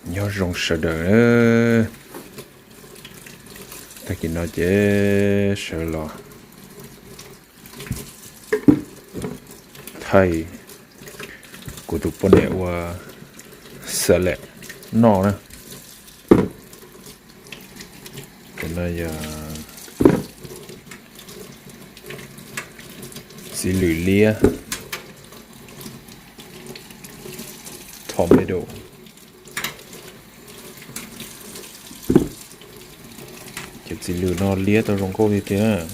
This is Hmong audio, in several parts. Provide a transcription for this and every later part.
Nyob zoo sawv daws, tag kis no ces sawv los thaij kuv tus poj niam ua salad noj na. Cov no yog txiv lws liab, tomato. Cov txiv lws no liab tau zoo nkauj tiag tiag.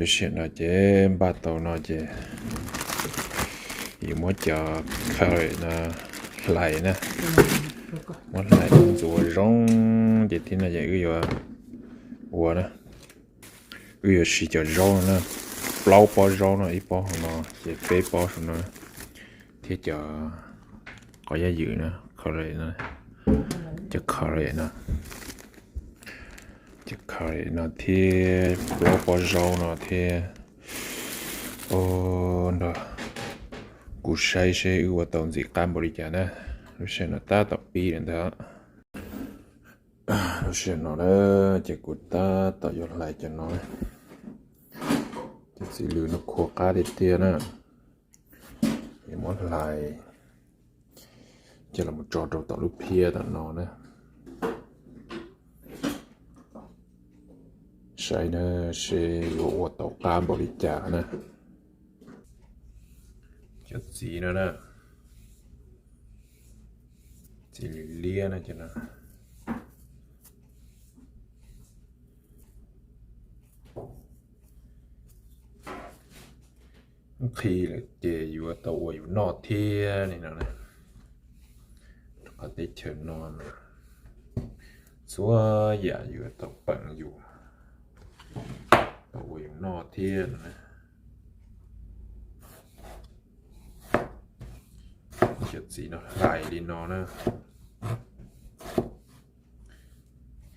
Lub sij hawm no ces npaj tau no ces yuav muab cov carrot no hlais na, muab hlais ntxuav zoo ces tib no ces wb yuav ua na, wb yuav siv cov zaub no na, plaub pob zaub no, ib pob hauv no ces peb pob saum no, thiab cov qos yaj ywm no, carrot no, cov carrot no, cov carrot no thiab plaub pob zaub no thiab. Nrog kuv saib seb wb ua tau ntxim qab npaum li cas na. Lub sij hawm no tab tom pib lawm ntag. Lub sij hawm no na ces kuv tab tom yuav hlais cov no, cov txiv lws no khua qab tiag tiag na. Yuav muab hlais coj los tso rau tom lub phiab tom no na. Saib na, seb yuav ua tau qab npaum li cas na. Cov txiv no na, txiv lws liab no ces no nqhis lawm ces yuav tau ua yus noj thiab li no. Rau qhov teb chaws no txhua yam yuav tau peem yus, tau ua yus noj thiab no. Cov txiv no hlais li no na,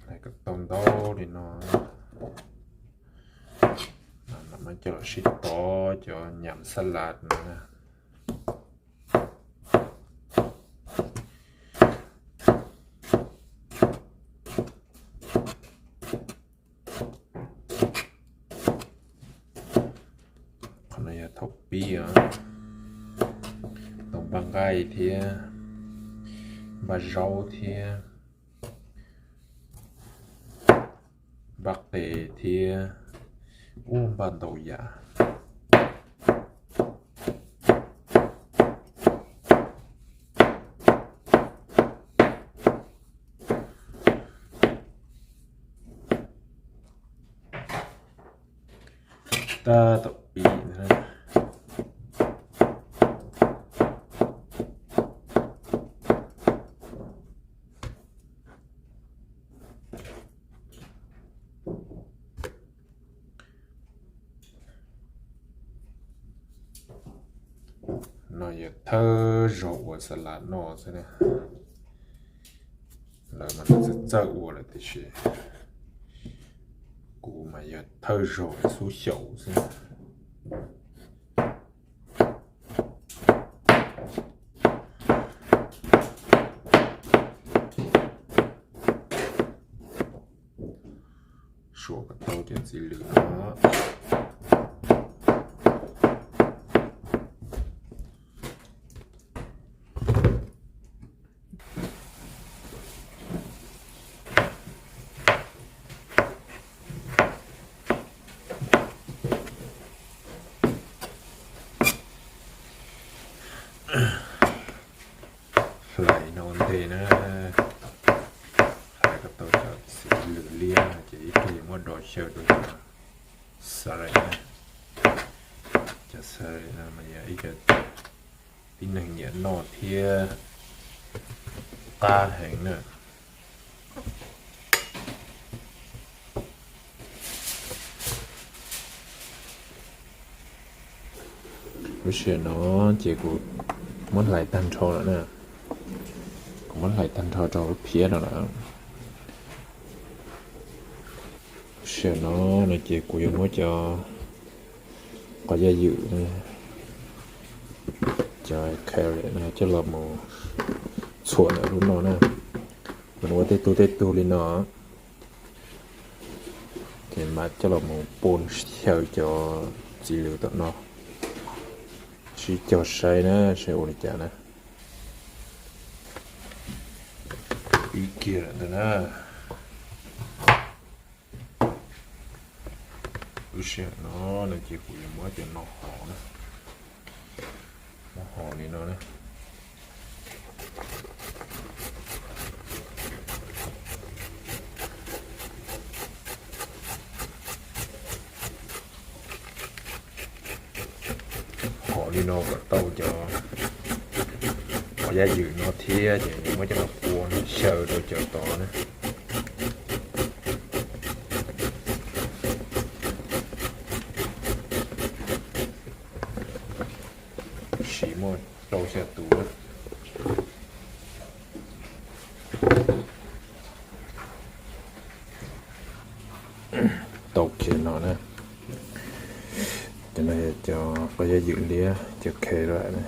hlais kom tau ntau li no, mam coj los sib tov cov nyam xab las no na. Qhov no yog thaum pib os, tau npaj nqaij thiab, npaj zaub thiab, npaj qe thiab, ub, npaj ntau yam. Tab tom pib ntag. No yog thawj zaug ua xas las noj xwb na. Lawv mas lawv txawj txawj ua lawm tiam sis kuv mas yog thawj zaug xub xyaum xwb. Suav kom tau cov txiv lws no. Hlais no ua ntej na, hlais kom tau cov txiv lws liab no ces ib pliag yuav muab do xyaw rau cov xas las na. Cov xas las no mas yog ib co tib neeg nyiam noj thiab qab heev na. Lub sij hawm no ces kuv muab hlais tag nrho lawm na. Kuv muab hlais tag nrho rau lub phiab no lawm. Lub sij hawm no no ces kuv yuav muab cov qos yaj ywm Cov carrot no coj los mus txhuam ntawm lub no na, mas ua tej tug tej tug li no, ces mam coj los mus pon xyaw cov txiv lws tom no, sib cog saib na, saib ua li cas na. Ib kiag lawm ntag na. Lub sij hawm no no ces kuv yuav muab cov no hov na, muab hov li no na. Hov li no kom tau cov qos yaj ywm no thiab ces yuav muab coj los pua xyaw rau cov tod na. Siv muaj rau xya tus na. Tau kiag no na. Cov no yog cov qos yaj ywm liab, cov carrot na.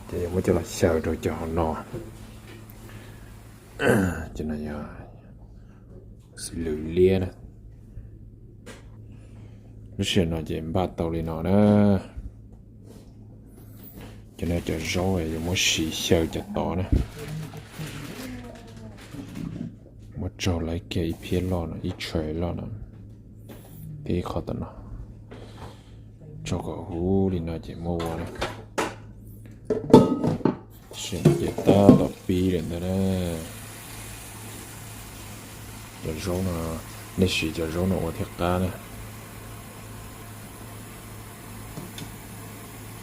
Ces yuav muab coj los xyaw rau cov hauv no. Cov no yog txiv lws liab na. Lub sij hawm no ces npaj tau li no na. Cov no cov zaub yuav muab siv xyaw cov tod na. Muab tso lawv kiag ib phiab loj no, ib tshais loj no, thiab ib qho tom no, tso kom huv li no ces muab ua na. Ces tab tom pib lawm ntag na. Cov zaub no, nej siv cov zaub no ua thiaj qab na.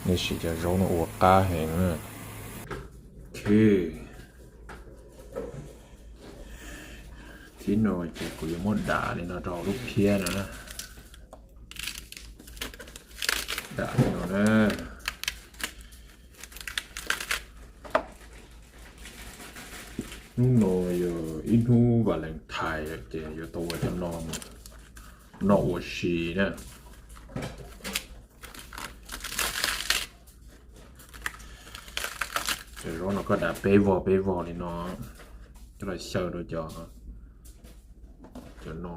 Nej siv cov zaub no ua qab heev na. Thib no ces kuv yuav muab dam li no rau hauv lub phiab no na. Dam li no na. Hnub no yog ib hnub Valentine ces yuav tau ua cov no, no ua si na. Cov zaub no koj dam peb vog peb vog li no, coj los xyaw rau cov, cov no,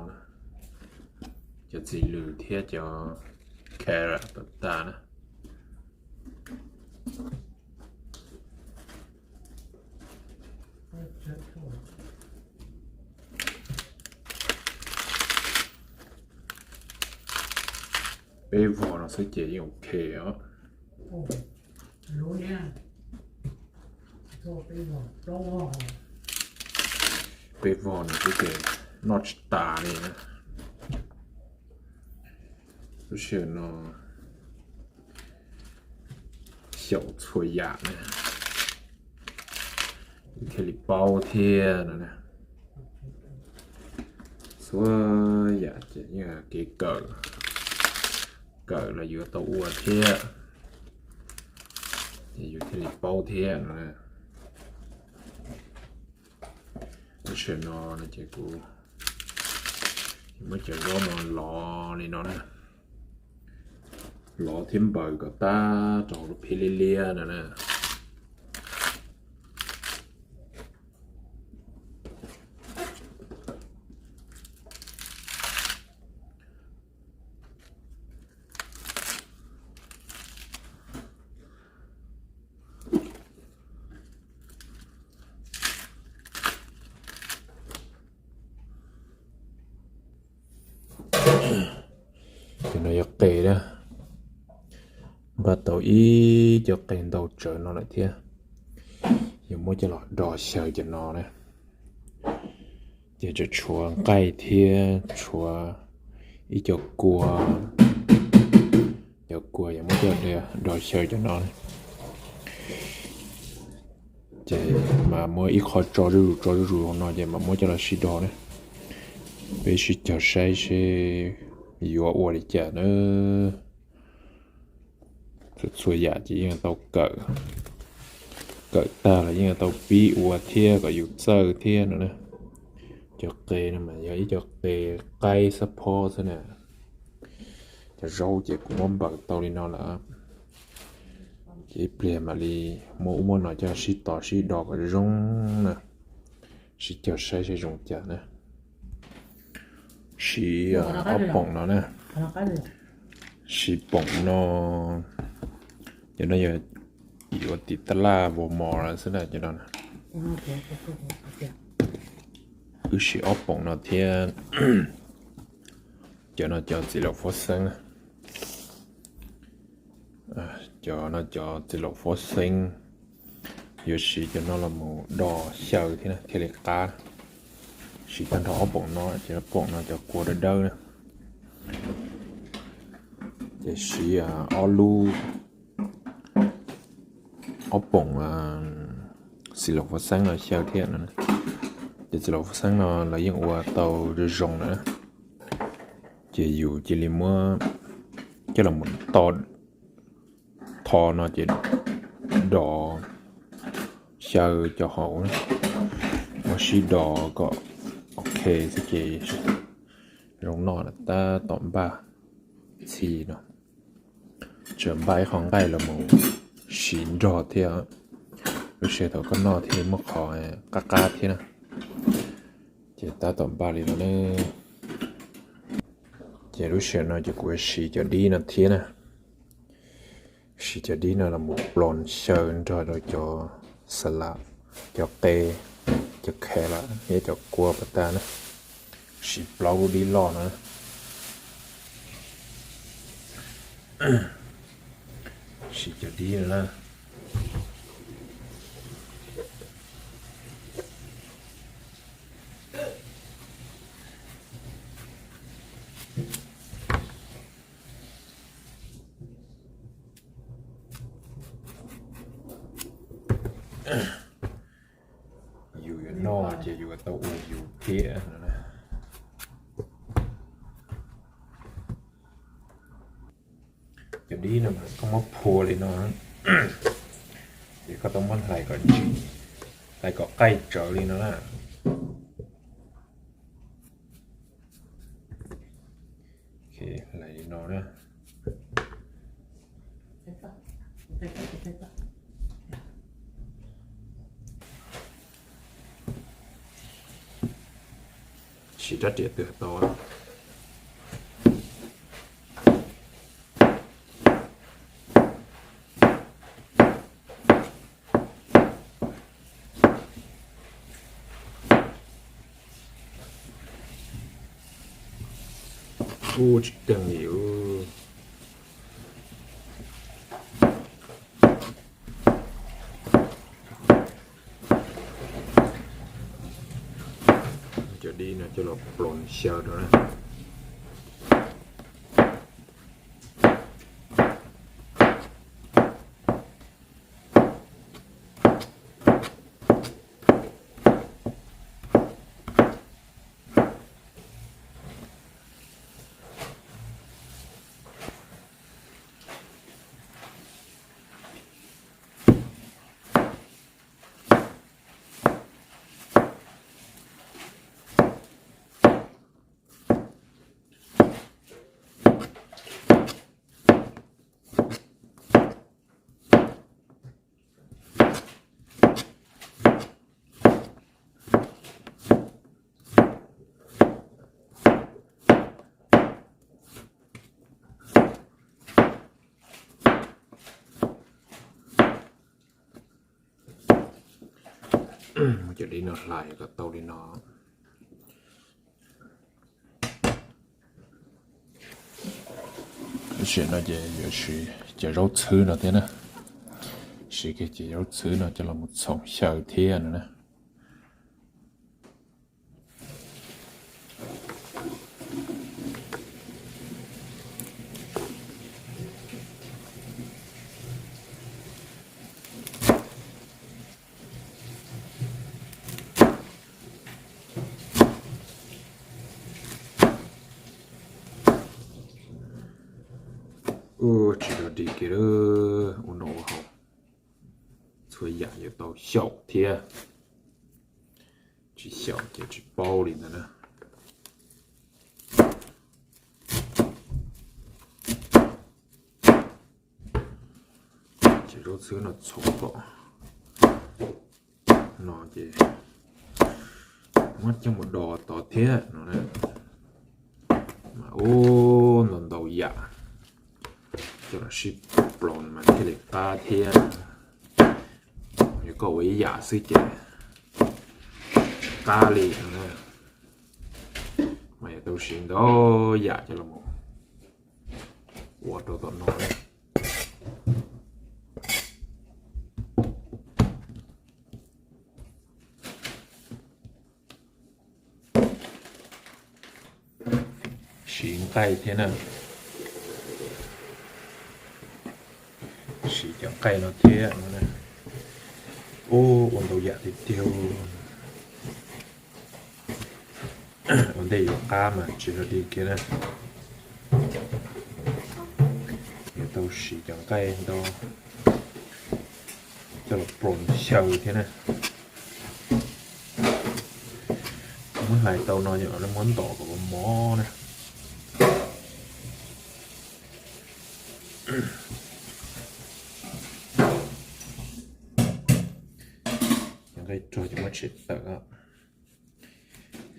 cov txiv lws thiab cov carrot tag tag na. Peb vog no xwb ces yeej ok os. Peb vog no xwb ces noj tsis tas li na. Lub sij hawm no xyaum txhua yam na, thiaj li paub thiab no. Txhua yam ces yeej kev kawm, kawm los yuav tau ua thiab, ces yus thiaj li paub thiab no. Lub sij hawm no no ces kuv muab cov zaub no lov li no na, lov thiab npaws kom tab rau hauv lub phiab liab liab no na. Cov no yog qe na, npaj tau ib co qe ntau tsawv no lawm thiab, yuav muab coj los do xyaw cov no na. Ces tseem tshuav nqaij thiab tshuav ib co kua, cov kua yuav muab coj do xyaw cov no. Ces mas muab ib qho tso zuj zus tso zuj zus hauv no ces mam muab coj los sib do na. Peb sib cog saib seb yuav ua li cas na. Txhua txhua yam ces yeej tau kawm, kawm tag los yeej tau pib ua thiab kom yus txawj thiab no na. Cov qe no mas yog ib co qe qaib xab phob xwb na. Cov zaub ces kuv muab npaws tau li no lawm. Ces ib pliag mam li muab ub muab no coj sib tos sib do kom zoo na, sib cog saib seb zoo cas na. Siv ob poom no na, siv poom no, cov no yog yuav tim tab laj Walmart xwb na cov no. Wb siv ob poom no thiab cov no cov txiv laum fab xeeb na. Cov no cov txiv laum fab xeeb, yuav siv cov no los mus do xyaw thiab na thiaj li qab. Siv tag nrho ob poom no, ces poom no cov kua dawb dawb na. Ces siv ob lub, ob poom txiv laum fab xeeb no xyaw thiab no. Ces txiv laum fab xeeb no lawv yeej ua tau zoo zoo na. Ces yus cia li muab coj los mus to, tho no ces do xyaw cov hauv, muab sib do kom ok xwb ces zoo noj lawm tab tom npaj txhij no. Tseem npaj ib qho nqaij los mus siv nrog thiab, lub sij hawm thaum koj noj thiaj li muaj qhov qab qab thiab na. Ces tab tom npaj li no ne. Ces lub sij hawm no ces kuv siv cov dib no thiab na. Siv cov dib no los mus ploos xyaw nrog rau cov xas las, cov qe, cov khe las thiab cov kua pas tas na. Siv plaub lub dib loj no. Siv cov dib no na. Yus yuav noj ces yus tau ua yus thiab no. Cov dib no mas koj muab phua li no, ces koj tau muab hlais kom ntsim, hlais kom qaij tsawv li no na. Hlais li no na. Siv rab riam twg tau. Ub, tsis teeg li. Cov dib no coj los ploos xyaw rau na. Muab cov dib no hlais kom tau li no. Lub sij hawm no ces yuav siv cov zaub txhwb no thiab na. Siv kiag cov zaub txhwb no coj los mus txhoov xyaw thiab no na. Ua tsis dog dig kiag lawm, ua no ua haus, txhua yam yuav tau xyaum thiab. Tsis xyaum ces tsis paub li ntawd na. Ces zaub txhwb no txhoov kom no ces muab coj mus do tod thiab no. Mas ua ntau ntau yam coj los sib plos mas thiaj li qab thiab. Yog koj ua ib yam xwb ces tsis qab li no. Mas yuav tau siv ntau yam coj los ua rau tom no. Siv nqaij thiab na. Siv cov nqaij no thiab no. Ua ntau yam tiag tiag. Ua ntej yuav qab mas tsis rog dig kiag na. Yuav tau siv cov nqaij ntau coj los plos xyaw thiab na. Muab hlais tau no yog muab ntom kom mos mos na. Cov nqaij rog ces muab tshem tawm.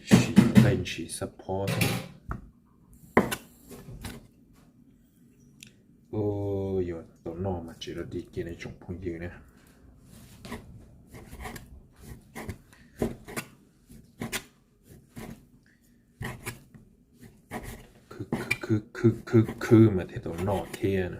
Siv nqaij ntsis xab phob. Yuav tau noj mas tsis rog dig kiag ne tsoom phooj ywg na. Khwb khwb khwb khwb mas thiaj tau noj thiab na.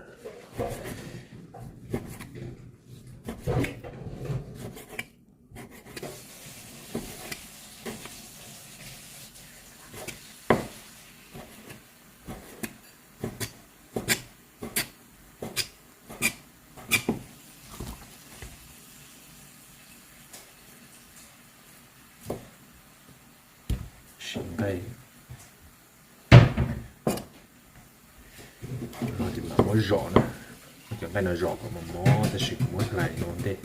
Siv nqaij no ces mam muab zom na. Cov nqaij no zom kom mos mos tab sis kuv muab hlais no ua ntej.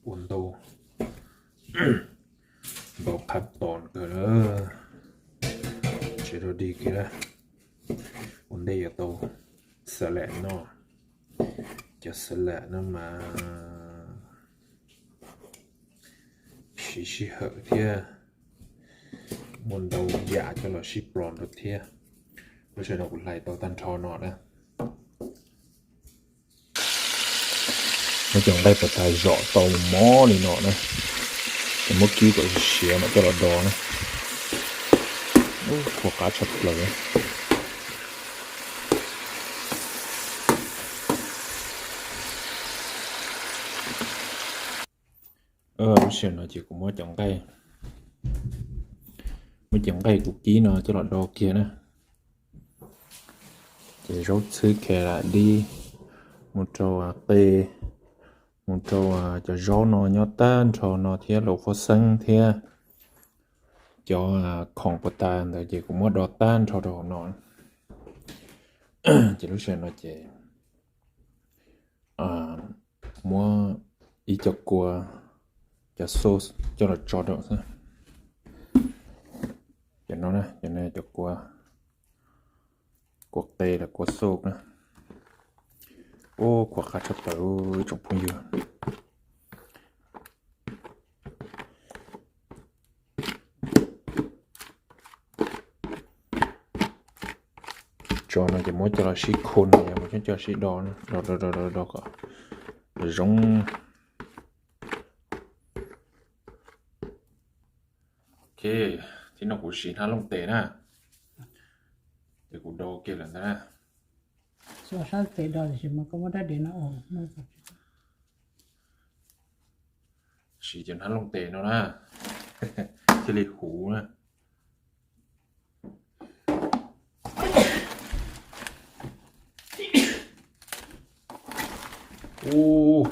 Ua ntau, ntau qhab tos kawg na. Tsis rog dig kiag na. Ua ntej yuav tau salad no. Cov salad no mas siv sij hawm thiab muaj ntau yam coj los sib plos rau thiab. Lub sij hawm no kuv hlais tau tag nrho no na. Muab cov nqaij puas tas zom tau mos li no na, ces muab kib kom siav mam coj los do na. Ua qab tshaj plaws. Lub sij hawm no ces kuv muab cov nqaij, muab cov nqaij kuv kib no coj los do kiag na. Ces zaub txhwb, khelas dib, mus rau qe, mus rau cov zaub no nyob tag nrho no thiab, laus khuab xeeb thiab cov khoom puas tas ntawd ces kuv muab do tag nrho rau hauv no. Ces lub sij hawm no ces muab ib co kua, cov sauce coj los tso rau xwb. Cov no, cov no cov kua, kua qe los kua sauce na. Ua qab tshaj plaws ib tsoom phooj ywg. Tso no ces muab coj los sib khua no, yog muab coj los sib do, do do do do kom zoo. Ok, thib no kuv siv hnab looj tes na, ces kuv do kiag lawm ntag na. Siv cov hnab looj tes no na, thiaj li huv na. Ub,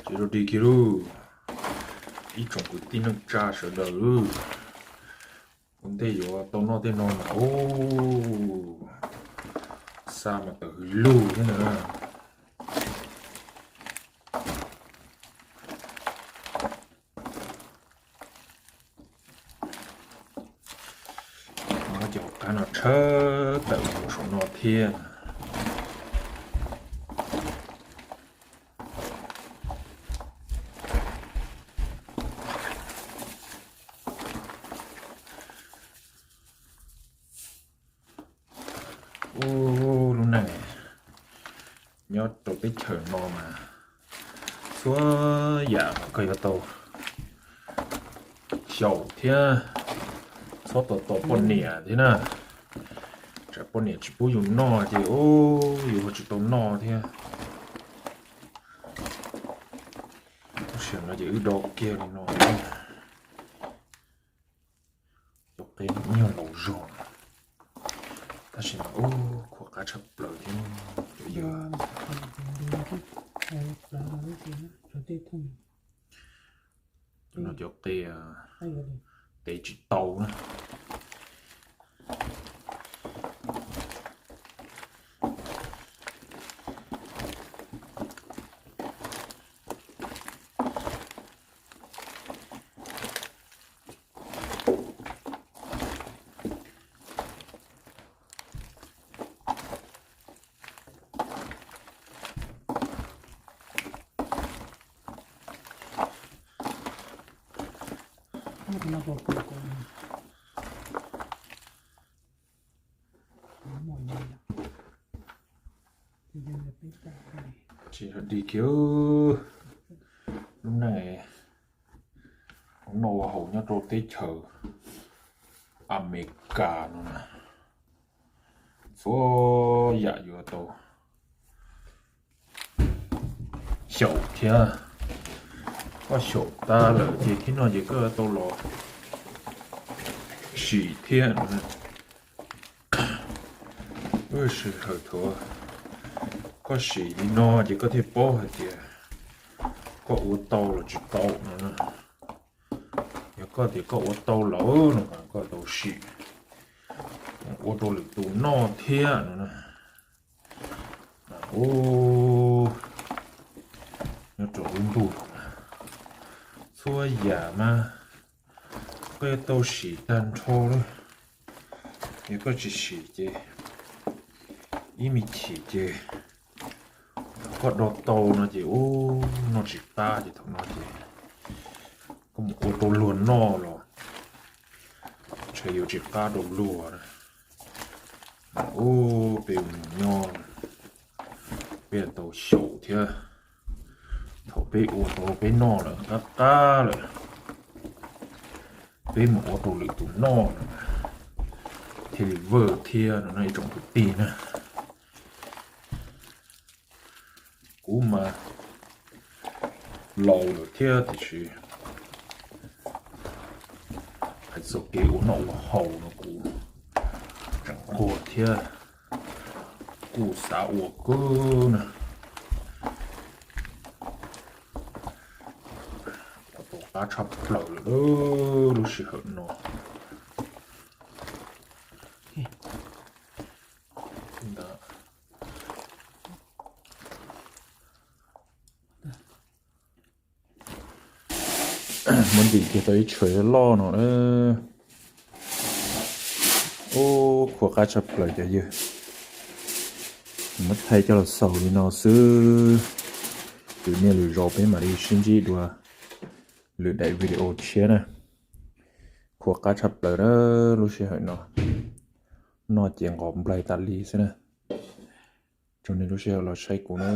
ces rau dig kiag lauj, ib tsoom kwv tij neej tsa sawv daws lauj. Ua ntej yuav tau noj tej no mas ub, xa mas tawm hws lug thiab na. Qab no tshawb tawm mus saum no thiab. Ub, lub neej nyob rau teb chaws no mas txhua yam koj yuav tau xyaum thiab, txhob tos tos poj niam thiab na. Tsam poj niam tsis pub yus noj ces yus ho tsis tau noj thiab. Lub sij hawm no ces wb do kiag li no. Cov qe nyuag laus zog, tab sis mas ub, khuam qab tshaj plaws thiab cov yawg. No cov qe tev tsis tau na. Tsis dig kiag lub neej ua noj ua haus nyob rau teb chaws Amelikas no na, txhua yam yuav tau xyaum thiab. Koj xyaum tag lawm ces thib no ces koj tau los sim thiab. Lub sij hawm thaum koj sim li no ces koj thiaj paub hais tias koj ua tau los tsis tau no. Yog koj tias koj ua tau lawm no mas koj tau sim ua rau lwm tus noj thiab no na. Ub, nyob rau lub ntuj thaum no txhua yam mas koj yuav tau sim tag nrho lawm. Yog koj tsis sim ces ib me chim ces thaum koj do tau no ces ub, noj tsis qab ces thaum no ces koj mus ua rau luag noj los ntshe yuav tsis qab rau luag na. Ub, peb ua neeg nyob peb tau xyaum thiab. Thaum peb ua tau peb noj lawm qab qab lawm, peb mus ua rau lwm tus noj no thiaj li vawj thiab no na ib tsoom kwv tij na. Kuv mas laus lawm thiab tiam sis hais txog kev ua noj ua haus no kuv tseem nquag thiab kuj xav ua kawg na. Tau qab tshaj plaws lawm lub sij hawm no. Muab ntim kiag tau ib tsham loj no na. Ub, khuam qab tshaj plaws cov yawg. Muab thaij coj los xaus li no xwb. Lwm niaj lwm zaus peb mam li sib ntsib dua lwm daim video tshiab na. Khuam qab tshaj plaws na lub sij hawm no. Noj ces nqos nplaig tas li xwb na. Tsaug nej lub sij hawm los saib kuv na.